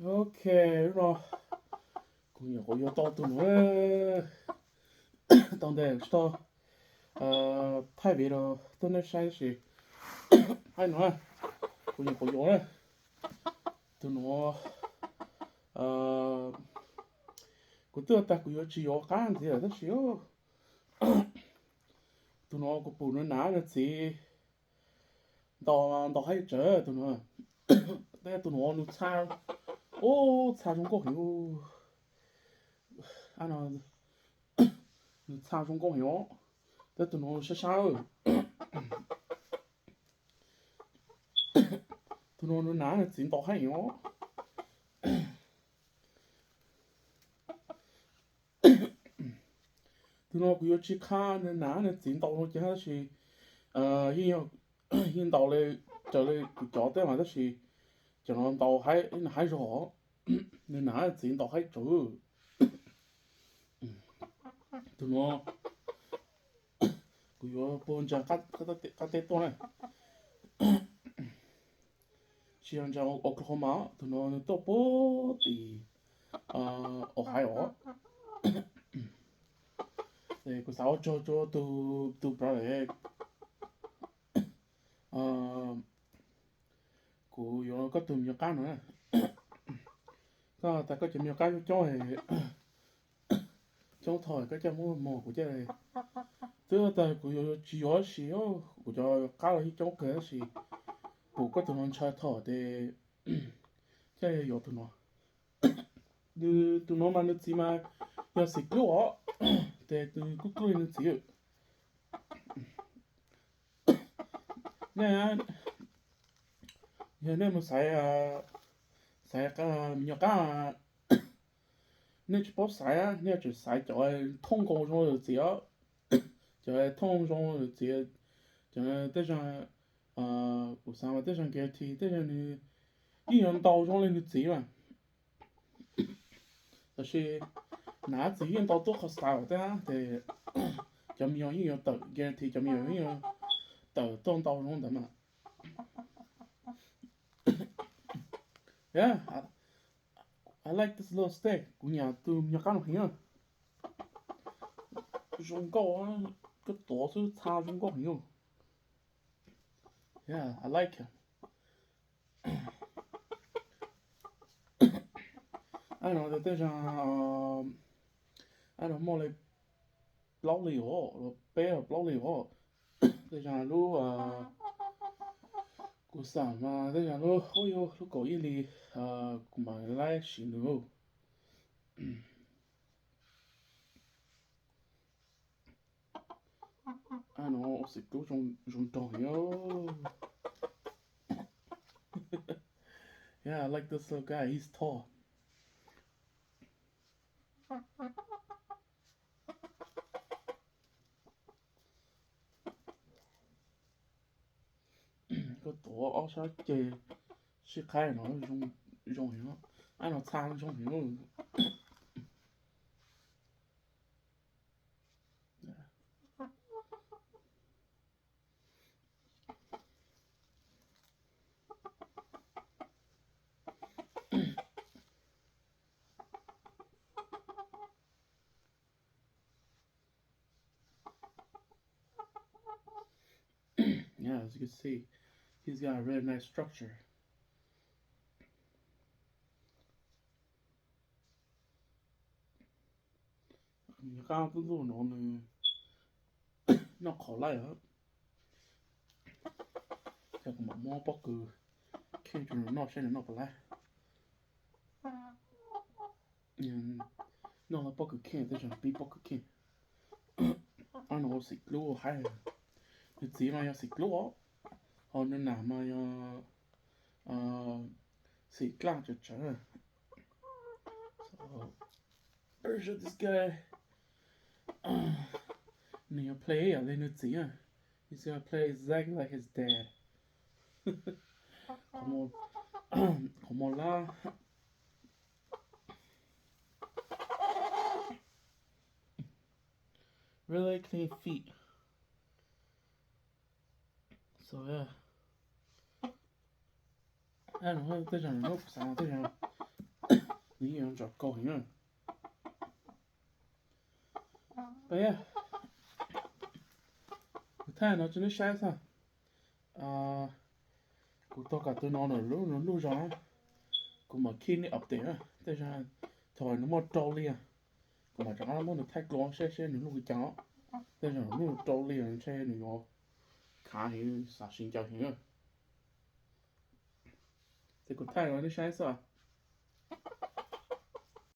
Ok, lub no kuv nyuam qhuav yuav tau tus no tau ntes tsis tau thaij video tuaj nej saib tab sis hais no kuv nyuam qhuav yuav na. Tus no kuv twb tag kuv yuav tsis yuav qab ntxiv lawm tab sis tus no kuv pum nws nam nws txiv ntaus ntaus haib tsawv tus no. Tab tus no nws txha, ub, txha zoo nkauj heev. Nws txha zoo nkauj heev os. Tab tus no sab sab. Tus no nws nam nws txiv ntaus haib heev os. Tus no kuv yuav tsis qha nws nam nws txiv ntaus no ces tab sis yeej ntaus li raws li kuv cov tej mas tab sis cov no ntaus haib zog, nws nam nws txiv ntaus haib tsawv. Tus no kuv yuav puag ntsa qab teb tuaj na. Tsis yog ntsa Oklahoma, tus no nws tuaj puag tim Ohio. Kuv xav ua tsaug rau tus brother, kuv yuav koj tus me nyuam qab no. Koj tas koj cov me nyuam qab coob coob, coob tho koj coj muab mos kuv coj. Twb tas kuv yuav tsis yuav tab sis kuv cov qab los yeej coob kawg tab sis pum koj tus no ntshaw tho ces coj yuav tus no. Nws tus no mas nws txiv mas yog xim dub os, ces nws kuj dub li nws txiv. Nej, yog nej mus xaiv, xaiv me nyuam qab, nej tsis paub xaiv, nej tseem xaiv cov thooj nkaus zoo li nws txiv os. Cov thooj zoo li nws txiv, cov tej zaum kuv xav mas tej zaum guarantee tej zaum nws yeej yuav ntaus zoo li nws txiv mas. Tab sis nam txiv yeej ntaus tuaj qhov style tej, ces cov me nyuam yeej yuav tawm guarantee, cov me nyuam yeej yuav tawm tuaj ntaus zoo ntawd mas. Yeah, I like this little stick. Kuv nyiam tus me nyuam qab no heev. Zoo nkauj, koj tuav xwb txha zoo nkauj heev. Yeah, I like it. Ab no tej zaum, ab no muaj li plaub li os, peb plaub li os. Tej zaum lub, kuv xav mas tej zaum lub, ub, lub kaum ib hlis kuv mam laib siv nws. Ab no ua xim dub zoo nraug heev. Yeah, I like this little guy. He's tall. Koj tuav ob sab ceg sib qhaib no zoo heev. Ab no txha zoo heev. Yeah, as you can see, he's got a really nice structure. Nyuag qab tuj ntuj no nws noj qhauv laij os. Ces kuv mam muab pob kws kheej rau nws noj saib nws noj puas laij. Noj pob kws kheej tej zaum pib pob kws kheej. Ab no xim dlub haib. Nws txiv mas yog xim dlub os, ho nws nam mas yog xim dlaj tsawv tsawv. Pretty sure this guy, nws yuav play ib yam li nws txiv. He's gonna play exactly like his dad. Qhov muag lab. Really clean feet. So yeah. Tej zaum nws muab kuv xav no tej zaum nws yeej yuav ntsos kau heev na. Peb, kuv thaij no rau nej saib xwb. Kuv tau kom tus no nws lub, nws lub zoo na. Kuv mam khij nej update na. Tej zaum thaum nws muaj rau li, kuv mam rov qab muab nws thaij dua seb seb nws lub li cas os. Tej zaum nws lub rau li ntshe nws yuav khav heev, xav sib ncaws heev na. Ces kuv thaij rau nej saib xwb.